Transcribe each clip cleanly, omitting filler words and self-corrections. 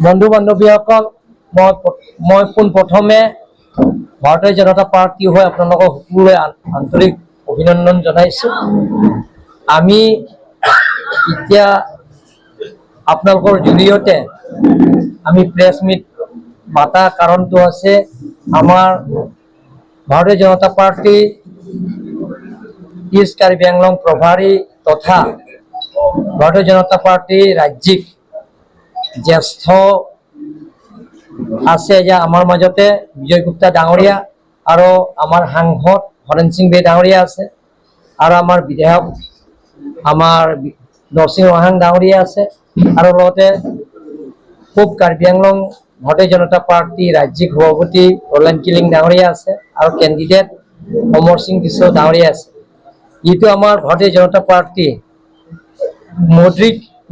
বন্ধু বান্ধৱীসকল, মই পোনপ্ৰথমে ভাৰতীয় জনতা পাৰ্টী হৈ আপোনালোকক সকলোলৈ আন্তৰিক অভিনন্দন জনাইছোঁ। আমি এতিয়া আপোনালোকৰ জৰিয়তে আমি প্ৰেছ মিট মাতা কাৰণটো আছে, আমাৰ ভাৰতীয় জনতা পাৰ্টী ইষ্ট কাৰ্বি আংলং প্ৰভাৰী তথা ভাৰতীয় জনতা পাৰ্টী ৰাজ্যিক জ্যেষ্ঠ আছে যে আমাৰ মাজতে বিজয় গুপ্তা ডাঙৰীয়া আৰু আমাৰ সাংসদ হৰেণ সিং বে ডাঙৰীয়া আছে আৰু আমাৰ বিধায়ক আমাৰ নৰসিংহ ৰংহাং ডাঙৰীয়া আছে আৰু লগতে পূব কাৰ্বি আংলং ভাৰতীয় জনতা পাৰ্টী ৰাজ্যিক সভাপতি ৰলেন কিলিং ডাঙৰীয়া আছে আৰু কেণ্ডিডেট অমৰ সিং বিশ্ব ডাঙৰীয়া আছে। যিটো আমাৰ ভাৰতীয় জনতা পাৰ্টী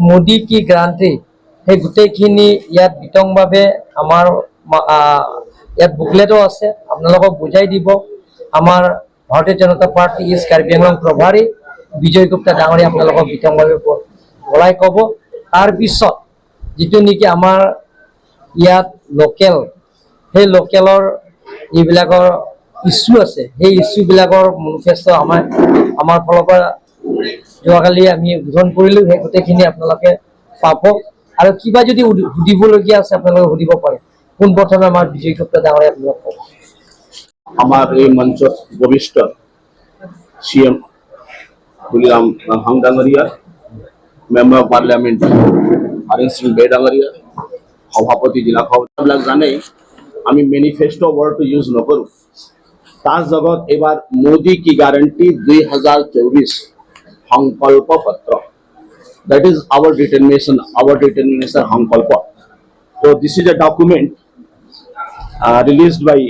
মোদী কি গ্যাৰাণ্টি, সেই গোটেইখিনি ইয়াত বিতংভাৱে আমাৰ ইয়াত বুকলেটো আছে, আপোনালোকক বুজাই দিব আমাৰ ভাৰতীয় জনতা পাৰ্টী ইষ্ট কাৰ্বি আংলং প্ৰভাৰী বিজয় গুপ্তা ডাঙৰীয়া, আপোনালোকক বিতংভাৱে বলাই ক'ব। তাৰপিছত যিটো নেকি আমাৰ ইয়াত লোকেল, সেই লোকেলৰ যিবিলাকৰ ইছ্যু আছে, সেই ইছ্যুবিলাকৰ মেনিফেষ্টো আমাৰ ফালৰ পৰা যোৱাকালি আমি উদ্বোধন কৰিলোঁ। সেই গোটেইখিনি আপোনালোকে পাব আৰু কিবা যদি সুধিবলগীয়া আছে, আপোনালোকে সুধিব পাৰে। পোনপ্ৰথমে আমাৰ বিজয় গুপ্তা ডাঙৰীয়া আপোনালোক ক'ব। আমাৰ এই মঞ্চত উপবিষ্ট চি এম তুলিৰাম ৰংহাং ডাঙৰীয়া, member of parliament Horen Sing Bey ডাঙৰীয়া, সভাপতি জিলা সভাপতিবিলাক জানেই, আমি মেনিফেষ্টো ৱৰ্ডটো ইউজ নকৰোঁ। তাৰ জগত এইবাৰ মোদী কি গ্যাৰাণ্টি 2024 সংকল্প পত্ৰ, that is our determination, our determination সংকল্প। So this is a document released by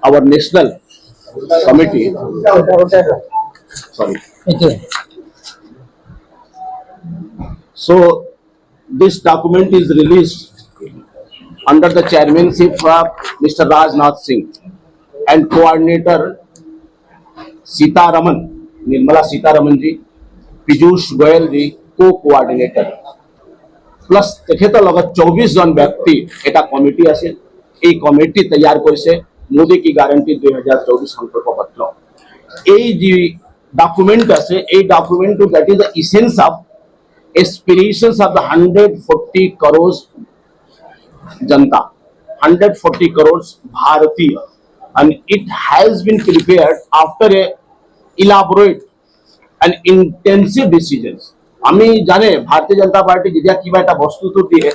our national committee. Sorry. এইটোৱে। So this document is released under the chairmanship of Mr. Rajnath Singh and coordinator Sitaraman, Nirmala Sitaraman ji, Piyush Goyal ji, co-coordinator. Plus তেখেতৰ লগত 24 জন ব্যক্তি এটা committee আছিল। এই committee তৈয়াৰ কৰিছে মোদী কি গ্যাৰাণ্টি 2024 সংকল্প পত্ৰ। এই যি ডকুমেণ্ট আছে, এই ডকুমেণ্টটো that is the essence of aspirations of the 140 crores Janata, 140 crores Bharatiya, and it has been prepared after a elaborate and intensive decisions. আমি জানে, ভাৰতীয় জনতা পাৰ্টি যেতিয়া কিবা এটা বস্তুটো দিয়ে,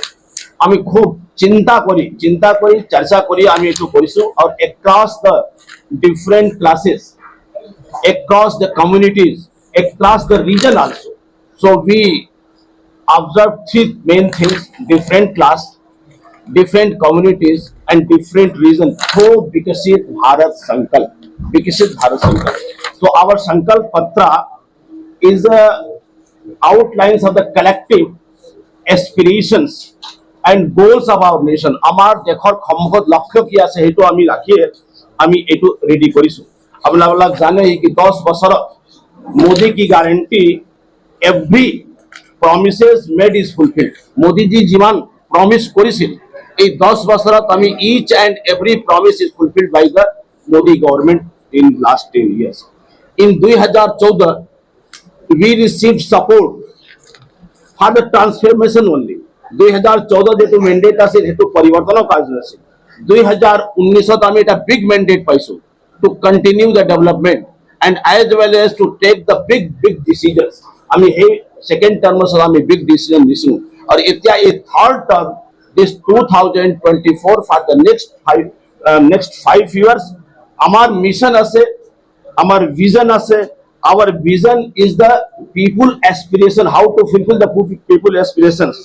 আমি খুব চিন্তা কৰি চৰ্চা কৰি আমি এইটো কৰিছো আৰু across the different classes, across the communities, across the region also. So we observe three main things: different class, different communities and different region through Viksit Bharat Sankalp. Viksit Bharat Sankalp. So our Sankalp Patra is the outlines of the collective aspirations and goals of our nation. আমাৰ দেশৰ সন্মুখত লক্ষ্য কি আছে, সেইটো আমি ৰাখিয়ে আমি এইটো ৰেডি কৰিছো। আপোনালোক জানে কি 10 বছৰত মোদী কি guarantee, every promises made is fulfilled. Modiji যিমান প্ৰমিছ কৰিছিল, এই 10 বছৰত আমি each and every promise is fulfilled by the Modi government in last 10 years. In 2014 we received support for the transformation only. 2014 যিটো মেণ্ডেট আছিল, সেইটো পৰিৱৰ্তনৰ কাৰ্য আছিল। 2019ত আমি এটা বিগ মেণ্ডেট পাইছো to continue the development and as well as to take the big big decisions. আমি সেই ছেকেণ্ড টাৰ্মত আমি বিগ ডিচিজন দিছো আৰু এতিয়া এই third term, this 2024, for the next 5 years আমাৰ মিছন আছে, আমাৰ ভিজন আছে। Our vision is the people aspiration, how to fulfill the people aspirations,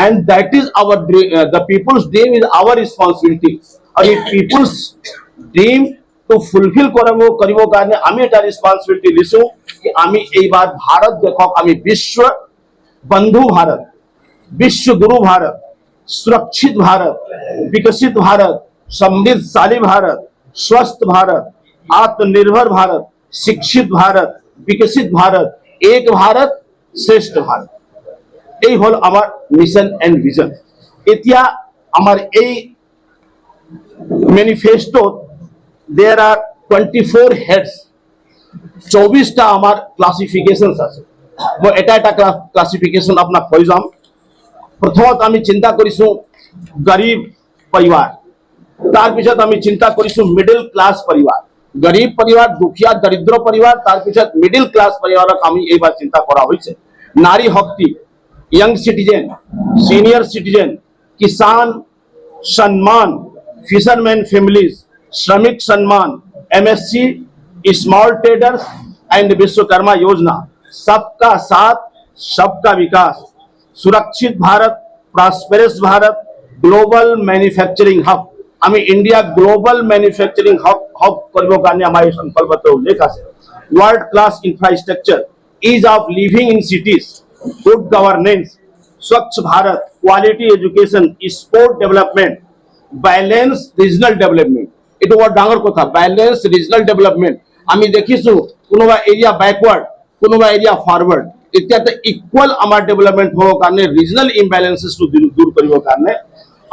and that is our dream. The people's dream is our responsibility. আৰু এই people's dream to fulfill কৰিব কাৰণে আমি এটা ৰেছপন্সিবিলিটি লৈছো কি আমি এইবাৰ ভাৰত দেশক আমি বিশ্ব বন্ধু ভাৰত, বিশ্ব গুৰু ভাৰত, सुरक्षित भारत, विकसित भारत, समृद्धशाली भारत, स्वस्थ भारत, आत्मनिर्भर भारत, शिक्षित भारत, विकसित भारत, एक भारत श्रेष्ठ भारत। এই হল আমাৰ মিছন এণ্ড ভিজন। এতিয়া আমাৰ এই মেনিফেষ্টোত there are 24 heads, 24টা আমাৰ ক্লাছিফিকেশ্যনছ আছে। মই এটা এটা ক্লাছিফিকেশ্যন আপোনাক কৈ যাম। প্ৰথমত আমি চিন্তা কৰিছোঁ গৰীব পৰিবাৰ, তাৰপিছত আমি চিন্তা কৰিছোঁ মিডিল ক্লাছ পৰিবাৰ। গৰীব পৰিবাৰ, দুখীয়া দৰিদ্ৰ পৰিবাৰ, তাৰপিছত মিডিল ক্লাছ পৰিবাৰক আমি এইবাৰ চিন্তা কৰা হৈছে। Nari Shakti, young citizen, senior citizen, Kisan Samman, fishermen families, Shramik Samman, MSME, small traders and Vishwakarma Yojana, सबका साथ सबका विकास, सुरक्षित Bharat, prosperous Bharat, global manufacturing hub. আমি ইন্ডিয়া গ্লোবাল ম্যানুফ্যাকচারিং হাব কৰিবৰ কাৰণে আমাৰ এই সংকল্পত উল্লেখ আছে। World class infrastructure, ease of living in cities, good governance, Swachh Bharat, quality education, sport development, balance regional development. এইটো বৰ ডাঙৰ কথা, বেলেঞ্চ ৰিজনেল ডেভেলপমেণ্ট। আমি দেখিছো কোনোবা এৰিয়া বেকৱাৰ্ড, কোনোবা এৰিয়া ফৰৱাৰ্ড। এতিয়া ইকুৱেল আমাৰ ডেভেলপমেণ্ট হ'বৰ কাৰণে, ৰিজনেল ইমবেলেঞ্চেছটো দূৰ কৰিবৰ কাৰণে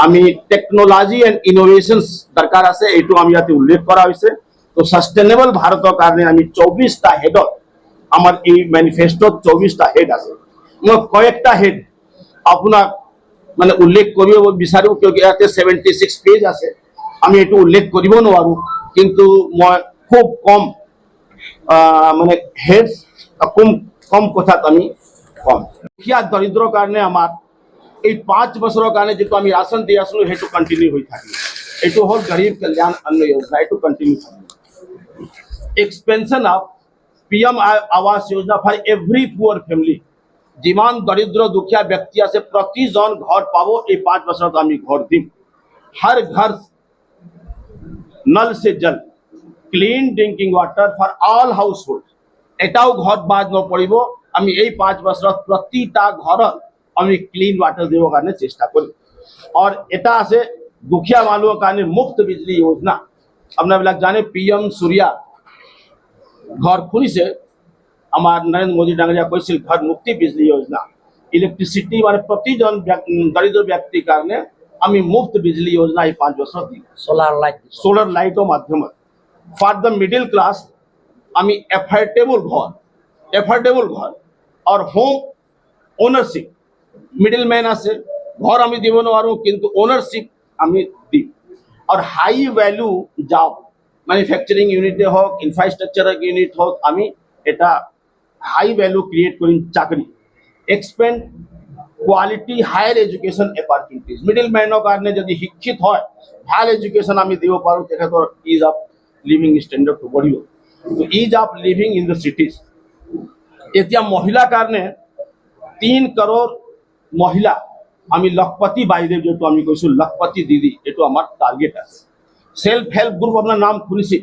আমি টেকনলজি এণ্ড ইনোভেশ্যনছ দৰকাৰ আছে। এইটো আমি ইয়াতে উল্লেখ কৰা হৈছে। তো ছাষ্টেইনেবল ভাৰতৰ কাৰণে আমি 24টা হেডত, আমাৰ এই মেনিফেষ্টোত 24টা হেড আছে। মই কয়েকটা হেড আপোনাক মানে উল্লেখ কৰিব বিচাৰো, কিয় ইয়াতে 76 পেজ আছে, আমি এইটো উল্লেখ কৰিব নোৱাৰো। কিন্তু মই খুব কম মানে হেড কম কম কথাত আমি কম। দুখীয়া দৰিদ্ৰৰ কাৰণে আমাৰ এই 5 বছৰৰ কাৰণে যিটো আমি ৰাচন দি আছিলো, সেইটো কণ্টিনিউ হৈ থাকিব। এইটো হ'ল গৰীব কল্যাণ অন্ন যোজনা, এইটো কণ্টিনিউ থাকিব। Expansion of PM Awas Yojana for every poor family. যিমান দৰিদ্ৰ দুখীয়া ব্যক্তি আছে, প্ৰতিজন ঘৰ পাব। এই 5 বছৰত আমি ঘৰ দিম। हर घर नल से जल, clean drinking water for all household। এটাও ঘৰত বাদ নপৰিব। আমি এই 5 বছৰত প্ৰতিটা ঘৰত আমি ক্লিন ৱাটাৰ দিবৰ কাৰণে চেষ্টা কৰিম। আৰু এটা আছে দুখীয়া মানুহৰ কাৰণে মুফ্ত বিজলী যোজনা। আপোনাবিলাক জানে, পিএম সূৰ্যা ঘৰ শুনিছে। আমাৰ নৰেন্দ্ৰ মোদী ডাঙৰীয়া কৈছিল ঘৰ মুক্তি বিজলী যোজনা, ইলেক্ট্ৰিচিটি মানে প্ৰতিজন দৰিদ্ৰ ব্যক্তিৰ কাৰণে আমি মুফ্ত বিজলী যোজনা এই 5 বছৰ দিম। Solar light. সোলাৰ লাইটৰ মাধ্যমত। ফৰ the middle class আমি এফৰ্ডেবল ঘৰ, এফৰ্ডেবল ঘৰ আৰু হোম অ'নাৰশ্বিপ। মিডল মেন আছে, ঘৰ আমি দিব নোৱাৰোঁ, কিন্তু অ'নাৰশ্বিপ আমি দিম। আৰু হাই ভেলু জব, মেনুফেকচাৰিং ইউনিটে হওক, ইনফ্ৰাষ্ট্ৰাকচাৰ ইউনিট হওক, আমি এটা হাই ভেলু ক্ৰিয়েট কৰিম চাকৰি। Expand quality higher education opportunities. Middle মেনৰ কাৰণে যদি শিক্ষিত হয়, ভাল এডুকেশ্যন আমি দিব পাৰোঁ, তেখেতৰ is of living ষ্টেণ্ডাৰ্ডটো বঢ়িব। তো ease of living in the cities. এতিয়া মহিলাৰ কাৰণে 3 কৰোৰ মহিলা আমি লখপতি বাইদেউ, যিটো আমি কৈছোঁ লখপতি দিদি, এইটো আমাৰ টাৰ্গেট আছে। চেল্ফ হেল্প গ্ৰুপ আপোনাৰ নাম শুনিছে,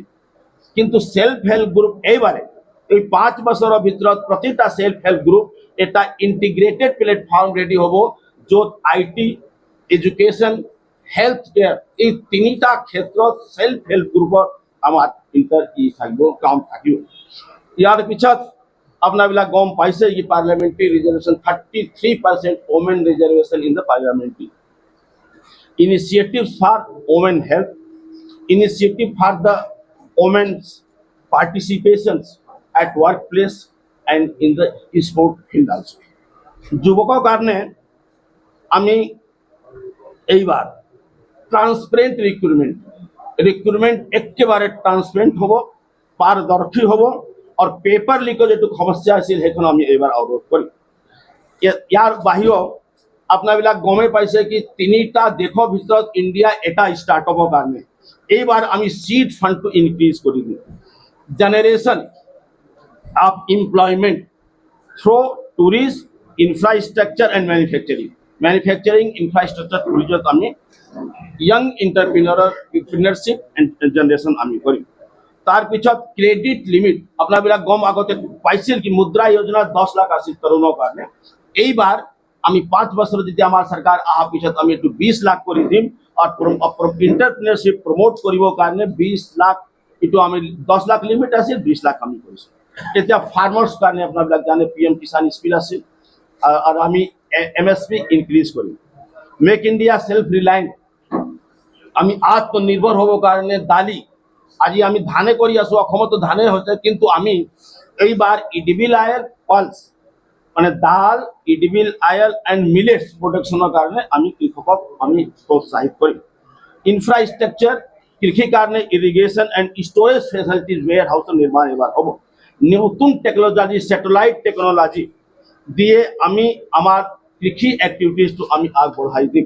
কিন্তু চেল্ফ হেল্প গ্ৰুপ এইবাৰে এই 5 বছৰৰ ভিতৰত প্ৰতিটা চেল্ফ হেল্প গ্ৰুপ এটা ইণ্টিগ্ৰেটেড প্লেটফৰ্ম ৰেডি হ'ব, য'ত IT, education, health care, এই তিনিটা ক্ষেত্ৰত চেল্ফ হেল্প গ্ৰুপৰ আমাৰ ইণ্টাৰ ই থাকিব, কাম থাকিব। ইয়াৰ পিছত আপোনাবিলাক গম পাইছে কি parliamentary reservation, 33% women reservation in the parliamentary, initiatives for women health, initiative for the women's participations at workplace and in the sport field also. যুৱকৰ কাৰণে আমি এইবাৰ ট্ৰান্সপাৰেণ্ট ৰিক্ৰুটমেণ্ট, ৰিক্ৰুটমেণ্ট একেবাৰে ট্ৰান্সপাৰেণ্ট হ'ব, পাৰদৰ্শী হ'ব আৰু পেপাৰ লিকৰ যিটো সমস্যা আছিল, সেইখন আমি এইবাৰ অৱৰোধ কৰিম। ইয়াৰ বাহিৰেও আপোনাবিলাক গমেই পাইছে কি তিনিটা দেশৰ ভিতৰত ইণ্ডিয়া এটা ষ্টাৰ্টআপৰ কাৰণে এইবাৰ আমি চিড ফাণ্ডটো ইনক্ৰিজ কৰি দিম। Generation of employment through tourist, infrastructure and manufacturing. Manufacturing, infrastructure, tourism আমি য়ং ইণ্টাৰপ্ৰিনাৰশ্বিপ জেনেৰেশ্যন আমি কৰিম। তাৰপিছত ক্ৰেডিট লিমিট, আপোনাবিলাক গম আগতে পাইছিল কি মুদ্ৰা যোজনা 10 লাখ আছিল তৰুণৰ কাৰণে। এইবাৰ আমি 5 বছৰ যেতিয়া আমাৰ চৰকাৰ অহাৰ পিছত আমি এইটো 20 লাখ কৰি দিম। আৰু ইণ্টাৰপ্ৰিনাৰশ্বিপ প্ৰমোট কৰিবৰ কাৰণে 20 লাখ, এইটো আমি 10 লাখ লিমিট আছিল, 20 লাখ আমি কৰিছোঁ। এতিয়া ফাৰ্মাৰ্ছ কাৰণে আপোনাবিলাক জানে, পিএম কিষাণ স্কিম আছিল আৰু আমি এমএছপি ইনক্ৰিজ কৰিম। Make India self reliant. আমি আত্মনিৰ্ভৰ হ'বৰ কাৰণে দালি, আজি আমি ধানে কৰি আছোঁ, অসমতো ধানে হৈছে, কিন্তু আমি এইবাৰ ইডিবিল আয়েল, পালছ, মানে দাল, ইডিবিল আয়েল এণ্ড মিলেটছ প্ৰডাকশ্যনৰ কাৰণে আমি কৃষকক আমি প্ৰোৎসাহিত কৰিম। ইনফ্ৰাষ্ট্ৰাকচাৰ, কৃষিৰ কাৰণে ইৰিগেশ্যন এণ্ড ষ্ট'ৰেজ ফেচিলিটিজ, ৱেৰ হাউচৰ নিৰ্মাণ এইবাৰ হ'ব। নতুন টেকন'লজি, ছেটেলাইট টেকন'লজি দিয়ে আমি আমাৰ কৃষি এক্টিভিটিজটো আমি আগবঢ়াই দিম।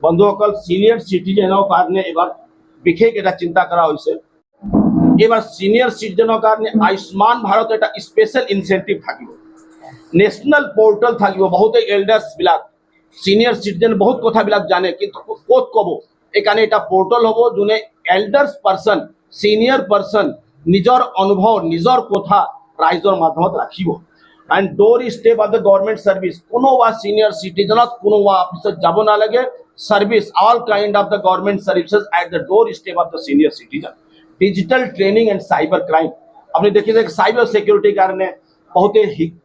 বন্ধুসকল, চিনিয়ৰ চিটিজেনৰ কাৰণে এইবাৰ বিশেষ এটা চিন্তা কৰা হৈছে। এইবাৰ চিনিয়ৰ চিটিজেনৰ কাৰণে আয়ুষ্মান ভাৰত এটা স্পেচিয়েল ইনচেণ্টিভ থাকিব, নেশ্যনেল পৰ্টেল থাকিব। বহুতে এল্ডাৰ্ছবিলাক, চিনিয়ৰ চিটিজেন বহুত কথাবিলাক জানে, কিন্তু ক'ত ক'ব? এইকাৰণে এটা পৰ্টেল হ'ব, যোনে এল্ডাৰ্ছ পাৰ্চন, চিনিয়ৰ পাৰ্চন নিজৰ অনুভৱ, নিজৰ কথা ৰাইজৰ মাধ্যমত ৰাখিব। And door step of the government service, কোনোবা চিনিয়ৰ চিটিজেনত কোনোবা অফিচত যাব নালাগে, service, all kind of the government services at the door step of the senior citizen. Digital training and cyber crime, আপুনি দেখিছে চাইবাৰ ছিকিউৰিটিৰ কাৰণে বহুতে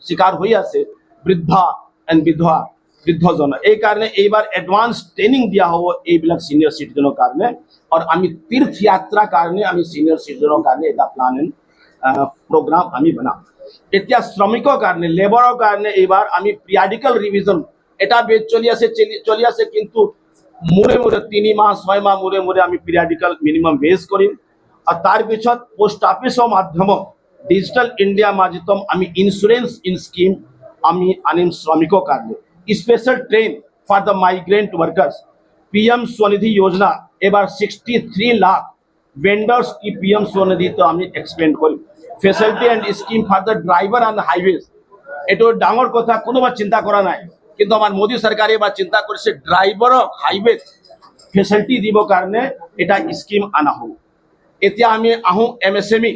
চিকাৰ হৈ আছে, বৃদ্ধা এণ্ড বিধৱা, বৃদ্ধজন। এই কাৰণে এইবাৰ এডভান্স ট্ৰেইনিং দিয়া হ'ব এইবিলাক চিনিয়ৰ চিটিজেনৰ কাৰণে। আৰু আমি তীৰ্থ যাত্ৰাৰ কাৰণে আমি চিনিয়ৰ চিটিজেনৰ কাৰণে এটা প্লান এণ্ড প্ৰগ্ৰাম আমি বনাম। এতিয়া শ্ৰমিকৰ কাৰণে, লেবাৰৰ কাৰণে এইবাৰ আমি পিৰিয়ডিকেল ৰিভিজন, এটা বেচ চলি আছে, চলি আছে, কিন্তু মূৰে মূৰে 3 মাহ, 6 মাহ মূৰে মূৰে আমি পিৰিয়ডিকেল মিনিমাম ৱেজ কৰিম। আৰু তাৰপিছত পোষ্ট অফিচৰ মাধ্যমত ডিজিটেল ইণ্ডিয়া মাধ্যম আমি ইঞ্চুৰেঞ্চ ইন স্কিম আমি আনিম শ্ৰমিকৰ কাৰণে। Special train for the migrant workers. PM Svanidhi যোজনা, এবাৰ 63 লাখ ভেন্ডাৰ্ছ কি পি এম স্বনিধিটো আমি এক্সপেণ্ড কৰিম। Facility and scheme for the driver on highways, এইটো ডাঙৰ কথা, কোনোবা চিন্তা কৰা নাই, কিন্তু আমাৰ মোদী চৰকাৰে এবাৰ চিন্তা কৰিছে, ড্ৰাইভাৰক হাইৱেত ফেচিলিটি দিবৰ কাৰণে এটা স্কিম অনা হ'ব। এতিয়া আমি আহোঁ MSME,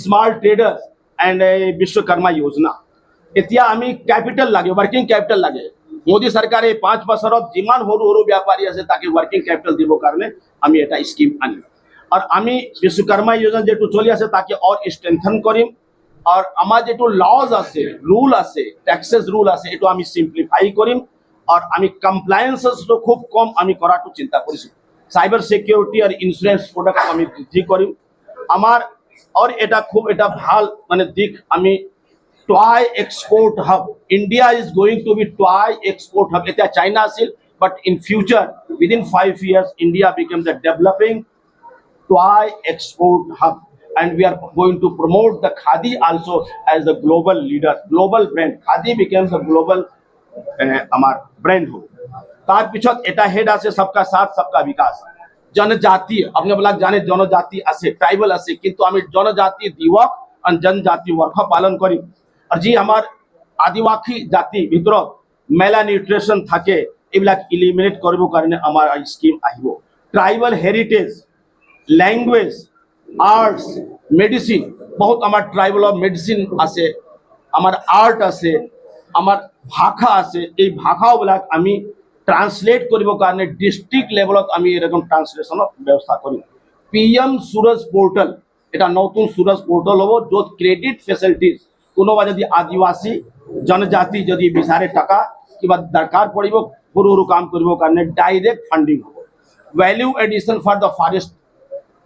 small traders and Vishwakarma যোজনা। এতিয়া আমি কেপিটেল লাগে, ৱৰ্কিং কেপিটেল লাগে। মোদী চৰকাৰে এই 5 বছৰত যিমান সৰু সৰু ব্যাপাৰী আছে, তাকে ৱৰ্কিং কেপিটেল দিবৰ কাৰণে আমি এটা স্কিম আনিম। আৰু আমি বিশ্বকৰ্মা যোজনা যিটো চলি আছে, তাকে আৰু ষ্ট্ৰেংথন কৰিম। আৰু আমাৰ যিটো লজ আছে, ৰুল আছে, টেক্সেছ ৰুল আছে, এইটো আমি চিম্প্লিফাই কৰিম আৰু আমি কমপ্লায়েন্সেছটো খুব কম আমি কৰাটো চিন্তা কৰিছোঁ। চাইবাৰ ছিকিউৰিটি আৰু ইঞ্চুৰেঞ্চ প্ৰডাক্ট আমি বৃদ্ধি কৰিম। আমাৰ আৰু এটা খুব এটা ভাল মানে দিশ, আমি toy export hub. India is going to be toy export hub. এতিয়া চাইনা আছিল, but in future, within 5 years, India became the developing toy export hub, and we are going to promote the khadi also as a global leader, global brand. Khadi becomes a global আমাৰ brand হ'ব। তাৰপিছত এটা head আছে, সবকা সাথ সবকা বিকাশ। জনজাতি, আপোনাবিলাক জানে, জনজাতি আছে, ট্ৰাইবেল আছে, কিন্তু আমি জনজাতি দিৱস আৰু জনজাতি বৰ্ষ পালন কৰিম। আৰু যি আমাৰ আদিবাসী জাতি ভিতৰত মেলনিউট্ৰিশ্যন থাকে, এইবিলাক ইলিমিনেট কৰিবৰ কাৰণে আমাৰ স্কিম আহিব। Tribal heritage, language, arts, medicine, বহুত আমাৰ ট্ৰাইবেলৰ মেডিচিন আছে, আমাৰ আৰ্ট আছে, আমাৰ ভাষা আছে। এই ভাষাবিলাক আমি ট্ৰান্সলেট কৰিবৰ কাৰণে ডিষ্ট্ৰিক্ট লেভেলত আমি এৰকম ট্ৰান্সলেশ্যনৰ ব্যৱস্থা কৰিম। পি এম সুৰজ পৰ্টেল, এটা নতুন সুৰজ পৰ্টেল হ'ব, য'ত ক্ৰেডিট ফেচিলিটিজ, কোনোবা যদি আদিবাসী জনজাতি যদি বিচাৰে, টকা কিবা দৰকাৰ পৰিব সৰু সৰু কাম কৰিবৰ কাৰণে, ডাইৰেক্ট ফাণ্ডিং হ'ব। Value addition for the forest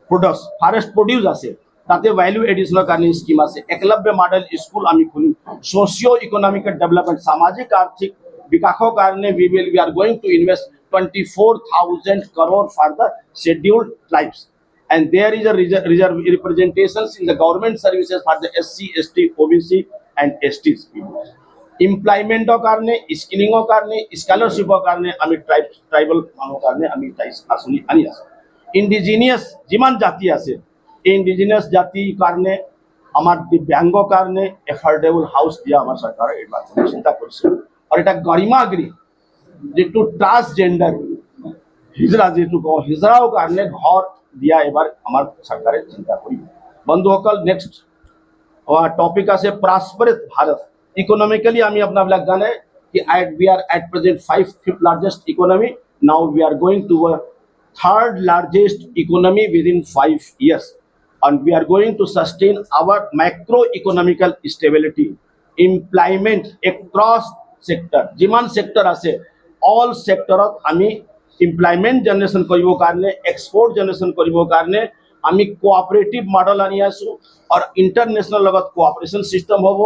products, forest produce আছে, তাতে ভ্যালু এডিশনৰ কাৰণে স্কিম আছে। একলব্য মডেল স্কুল আমি খুলিম। সোশিও ইকোনমিক্যাল ডেভেলপমেন্ট, সামাজিক আৰ্থিক বিকাশৰ কাৰণে we are going to invest 24,000 crore for the scheduled tribes, and there is a reserve representations in the government services for the SC, ST, OBC and ST people. এমপ্লয়মেণ্টৰ কাৰণে, স্কিলিঙৰ কাৰণে, স্কলাৰশ্বিপৰ কাৰণে আমি tribal মানুহৰ কাৰণে আমি এটা আঁচনি আনি আছোঁ। ইণ্ডিজিনিয়াছ যিমান জাতি আছে, এই ইণ্ডিজিনিয়াছ জাতিৰ কাৰণে, আমাৰ দিব্যাংগৰ কাৰণে এফৰ্ডেবল হাউচ দিয়া আমাৰ চৰকাৰে এইবাৰ চিন্তা কৰিছে। আৰু এটা গৰিমা গৃহ, যিটো ট্ৰান্সজেণ্ডাৰ, হিজৰা যিটো কওঁ, হিজৰাৰ কাৰণে ঘৰ দিয়া এবাৰ আমাৰ চৰকাৰে চিন্তা কৰিব। বন্ধুসকল, নেক্সট টপিক আছে প্ৰস্পাৰাছ ভাৰত। ইকনমিক্যালি আমি আপোনাবিলাক জানে কি at we are at present fifth largest economy. Now we are going to a third largest economy within 5 years, and we are going to sustain our macroeconomical stability, employment across sector. যিমান sector আছে, all ছেক্টৰত আমি employment generation কৰিবৰ কাৰণে, export generation কৰিবৰ কাৰণে আমি cooperative model আনি আছোঁ আৰু ইণ্টাৰনেশ্যনেল লগত কোঅপাৰেশ্যন চিষ্টেম হ'ব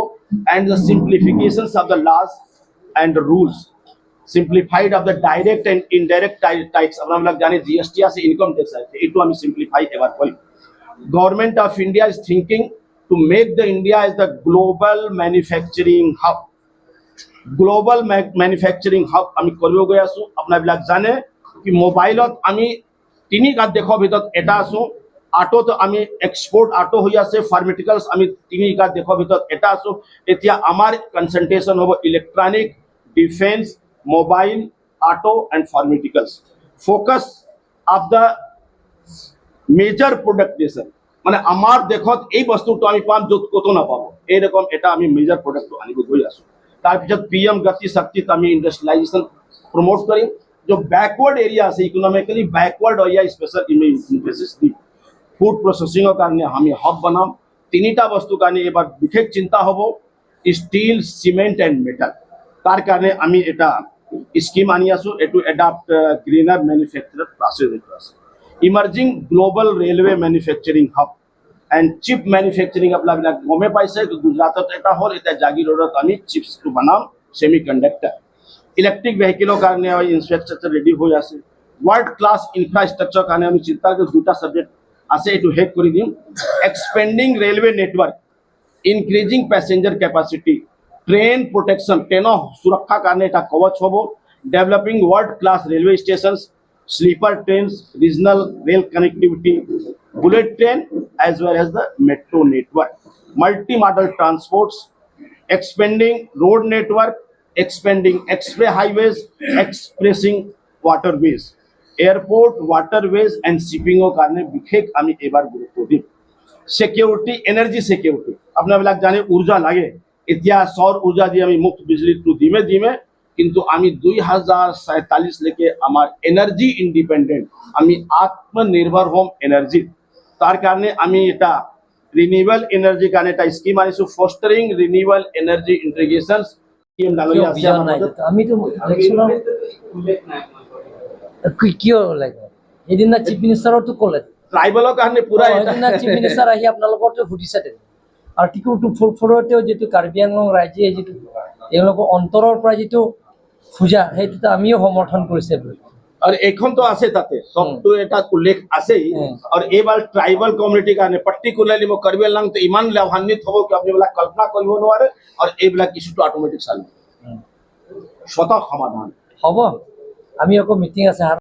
and the simplifications of the laws and rules, simplified of the direct and indirect tax. আপোনালোক জানে জিএছটি আছে, ইনকাম টেক্স আছে, এইটো আমি চিম্প্লিফাই এবাৰ কৰিম। Government of India is thinking to make the India as the global manufacturing hub. Global manufacturing hub আমি কৰিব গৈ আছোঁ। আপোনাবিলাক জানে কি মোবাইলত আমি তিনি দেশৰ ভিতৰত এটা আছোঁ, অটোত আমি এক্সপৰ্ট অটো হৈ আছে, ফাৰ্মাচিউটিকেলছ আমি তিনি দেশৰ ভিতৰত এটা আছোঁ। এতিয়া আমাৰ কনচেনট্ৰেশ্যন হ'ব electronic, defence, mobile, auto and pharmaceuticals. Focus of the major product nation, মানে আমাৰ দেশত এই বস্তুটো আমি পাম য'ত ক'তো নাপাব, এইৰকম এটা আমি মেজৰ প্ৰডাক্টটো আনিব গৈ আছোঁ। তাৰপিছত পিএম গতি শক্তিত আমি ইণ্ডাষ্ট্ৰিয়েলাইজেশ্যন প্ৰমোট কৰিম। जो बैकवर्ड एरिया আছে, ইকনমিক্যালি बैकवर्ड এৰিয়া, স্পেশাল ইমফেসিস দিম। ফুড প্ৰচেছিঙৰ কাৰণে আমি হব বনাম। তিনিটা বস্তুৰ কাৰণে এইবাৰ বিশেষ চিন্তা হ'ব, ষ্টিল, চিমেণ্ট এণ্ড মেটেল। তাৰ কাৰণে আমি এটা স্কিম আনি আছোঁ, এইটো এডাপ্ট গ্ৰীনাৰ মেনুফেকচাৰ প্ৰচেছ এইটো আছে। Emerging global railway manufacturing hub and chip manufacturing, আপোনাবিলাক গমেই পাইছে, গুজৰাটত এটা হ'ল, এতিয়া জাগিৰোডত আমি চিপছটো বনাম, ছেমি কণ্ডাক্টাৰ। ইলেক্ট্ৰিক ভেহিকেলৰ কাৰণে ইনফ্ৰাষ্ট্ৰাকচাৰ ৰেডি হৈ আছে। ৱৰ্ল্ড ক্লাছ ইনফ্ৰাষ্ট্ৰাকচাৰৰ কাৰণে আমি চিন্তা কৰি দুটা ছাবজেক্ট আছে, এইটো শেষ কৰি দিম। Expanding railway network, increasing passenger capacity, train protection, ট্ৰেইনৰ সুৰক্ষাৰ কাৰণে এটা কৱচ হ'ব, developing world class railway stations, sleeper trains, regional rail connectivity, bullet train as well as the metro network, multi-modal transports, expanding road network, expanding express highways, expressing waterways, airport, waterways and shipping ৰ কাৰণে বিশেষ আমি এবাৰ গুৰুত্ব দিম। Security, energy security, আপোনাবিলাক জানে উৰ্জা লাগে। এতিয়া সৌৰ উৰ্জা দি আমি মুফ্ত বিজুলীটো দিমে দিমে, কিন্তু আমি 2047লৈকে আমাৰ এনাৰ্জি ইণ্ডিপেণ্ডেণ্ট, আমি আত্মনিৰ্ভৰ হ'ম এনাৰ্জি। তাৰ কাৰণে আমি এটা ৰিনিউৱেবল এনাৰ্জিৰ কাৰণে এটা স্কিম আনিছোঁ, ফষ্টাৰিং ৰিনিউৱেবল এনাৰ্জি ইণ্টিগ্ৰেশ্যন। কিয় বুজা নাই? আমিতো ইলেকশ্যনৰ কিয় লাগে, সেইদিনা চিফ মিনিষ্টাৰতো ক'লে। ট্ৰাইবেলৰ কাৰণে পুৰা এটা সেইদিনা চিফ মিনিষ্টাৰ আহি আপোনালোকৰতো সুধিছে। আৰ্টিকল 244তেও যিটো কাৰ্বি আংলং ৰাইজে যিটো তেওঁলোকৰ অন্তৰৰ পৰা যিটো খোজা, সেইটোতো আমিও সমৰ্থন কৰিছে বুলি। আৰু এইখনতো আছে, তাতে চবটো এটা উল্লেখ আছেই। আৰু এইবাৰ ট্ৰাইবেল কমিউনিটিৰ কাৰণে পাৰ্টিকুলাৰলি মই কাৰ্বি আংলংটো ইমান লাভান্বিত হ'ব কি আপুনি কল্পনা কৰিব নোৱাৰে। আৰু এইবিলাক ইছ্যুটো অট'মেটিক চালিব, স্বতঃ সমাধান হ'ব। আমি আকৌ মিটিং আছে।